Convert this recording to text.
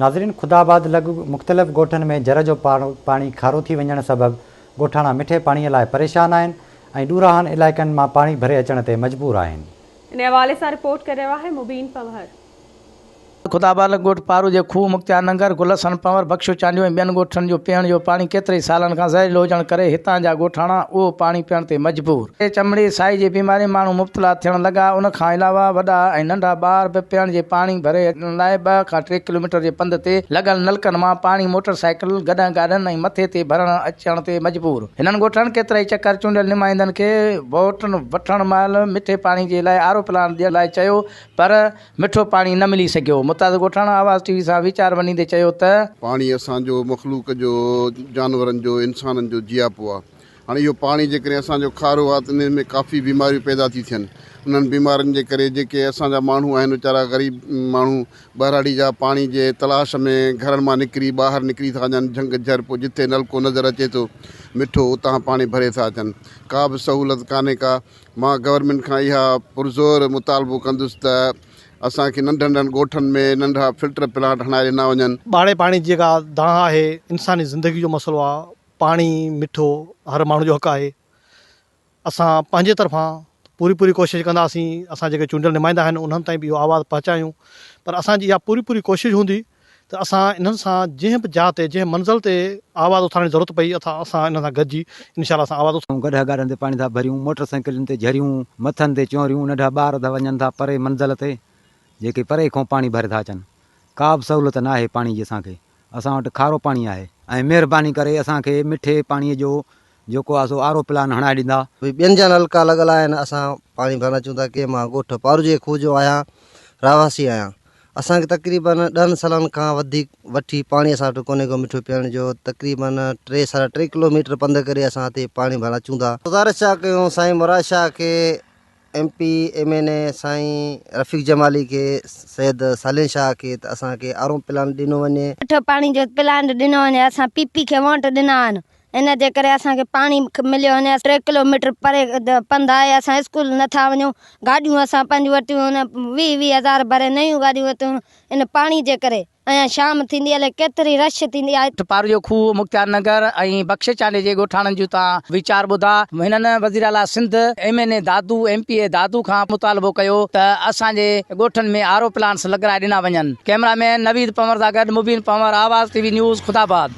ناظرين خدا آباد لڳ مختلف ڳوٺن ۾ جر جو پاڻي کارو ٿي وڃڻ سبب ڳوٺاڻا مٺي پاڻي لاء پريشان آهن ۽ ڏوراهن علائقن مان پاڻي ڀري اچڻ تي مجبور آهن. ان حوالي سان رپورٽ ڪري رهيو آهي مبين پنهور. خدا آباد لڳ ڳوٺ پارو جي کوهه، مختيار ننگر، گل حسن پنهور، بخشو چانڊيو ۽ ٻين ڳوٺن جو پيئڻ جو پاڻي ڪيترائي سالن کان زهريلو هجڻ ڪري هتان جا ڳوٺاڻا اهو پاڻي پيئڻ تي مجبور. چمڙي، سائي جي بيمارين ماڻهو مبتلا ٿيڻ لڳا، ان کان علاوه وڏا ۽ ننڍا ٻار به پيئڻ جي پاڻي ڀري اچڻ لاء ٻه کان ٽي ڪلوميٽر جي پنڌ تي لڳل نلڪن مان پاڻي موٽر سائيڪل، گڏهن گاڏن ۽ مٿي تي ڀرڻ اچڻ تي مجبور. هنن ڳوٺن ڪيترائي چڪر چونڊيل نمائندن کي ووٽ وٺڻ مهل مٺي پاڻي جي لاء آر او پلانٽ ڏيڻ لاء چيو پر مٺو پاڻي نه ملي سگهيو. متاثر ڳوٺاڻن آواز ٽي وي سان ويچار ونڊيندي چيو ته. پاڻي اسان جو مخلوق جو جانورن جو انسانن جو جياپو آ. هاڻي اهو پاڻي جيڪڏهن اسان جو کارو آهي ته انهن ۾ ڪافي بيماريون پيدا ٿي ٿين انهن بيمارين جي ڪري جيڪي اسان جا ماڻهو آهن ويچارا غريب ماڻهو ٻهراڙي جا پاڻي جي تلاش ۾ گهرن مان نڪري ٻاهر نڪري ٿا وڃن جهنگ جهر پوء جتي نلڪو نظر اچي ٿو مٺو اتان پاڻي ڀري ٿا اچن ڪا به سهولت ڪانهي ڪا مان گورنمينٽ کان اها پرزور مطالبو ڪندس ته اسان کي ننڍن ننڍن ڳوٺن ۾ ننڍا فلٽر پلانٽ هڻائي ڏنا وڃن. ٻاڙي پاڻي جي جيڪا دانهن آهي انساني زندگي جو مسئلو آهي پاڻي مٺو هر ماڻهو جو حق آهي. اسان پنهنجي طرفان پوري پوري ڪوشش ڪنداسين اسان جيڪي چونڊيل نمائندا آهن انهن تائين به اهو آواز پهچايون پر اسان جي اها پوري پوري ڪوشش هوندي ته اسان انهن سان جنهن به جاء تي جنهن منزل تي آواز اٿارڻ جي ضرورت پئي اسان اسان انهن سان گڏجي انشاء الله اسان آواز گڏهه گاڏن تي پاڻي ٿا ڀريون، موٽر سائيڪلن تي جهريون، مٿن تي چونريون، ننڍا ٻار ٿا وڃن ٿا پري منزل تي، جيڪي پري کان پاڻي ڀري ٿا اچن. ڪا به سهولت ناهي پاڻي جي اسان کي. اسان وٽ کارو پاڻي آهي ۽ مهرباني ڪري اسان کي مٺي پاڻي جو جيڪو آهي سو آر او پلان هڻائي ڏيندا. ڀئي ٻين جا نلڪا لڳل آهن اسان پاڻي ڀرڻ اچون ٿا ڪي مان ڳوٺ پاروجي کوهه جو آهيان رهواسي آهيان اسان کي تقريبن ڏهن سالن کان وڌيڪ وٺي پاڻي اسان وٽ ڪونهي ڪو مٺو پيئڻ جو تقريبن ٽي ساڍا ٽي ڪلو ميٽر پنڌ ڪري اسان هتي پاڻي ڀرڻ اچون ٿا. گذارش ڇا ڪيون سائين مراد شاهه کي M P M N A سائين رفيق جمالي کي سيد صالح شاهه کي ته اسان کي آر او پلانٽ ڏنو وڃي. مٺو پاڻي جو پلانٽ ڏنو وڃي اسان پي پي کي ووٽ ڏنا آهن ان جي ڪري اسان کي پاڻي مليو وڃي ٽي ڪلو ميٽر پري پنڌ آهي اسان اسڪول نٿا وڃون گاڏيون اسان پنهنجون ورتيون آهن ويهه ويهه هزار ڀري نيون گاڏيون ورتيون ان پاڻي جي ڪري. ۽ شام ٿيندي الائي ڪيتري رش ٿيندي آهي. ٺپار جو کوهه، مختيار نگر ۽ بخش چانڊيي جي ڳوٺاڻن جون تان ويچار ٻڌا. هنن وزيراعليٰ Sindh, M N A Dadu, M P A Dadu کان مطالبو ڪيو ته اسان جي ڳوٺن ۾ آر او پلانٽس لڳرائي ڏنا وڃن. ڪئميرا مين نويد پنور سان گڏ Mubeen Panhwar, Awaz T V news, Khuda Abad.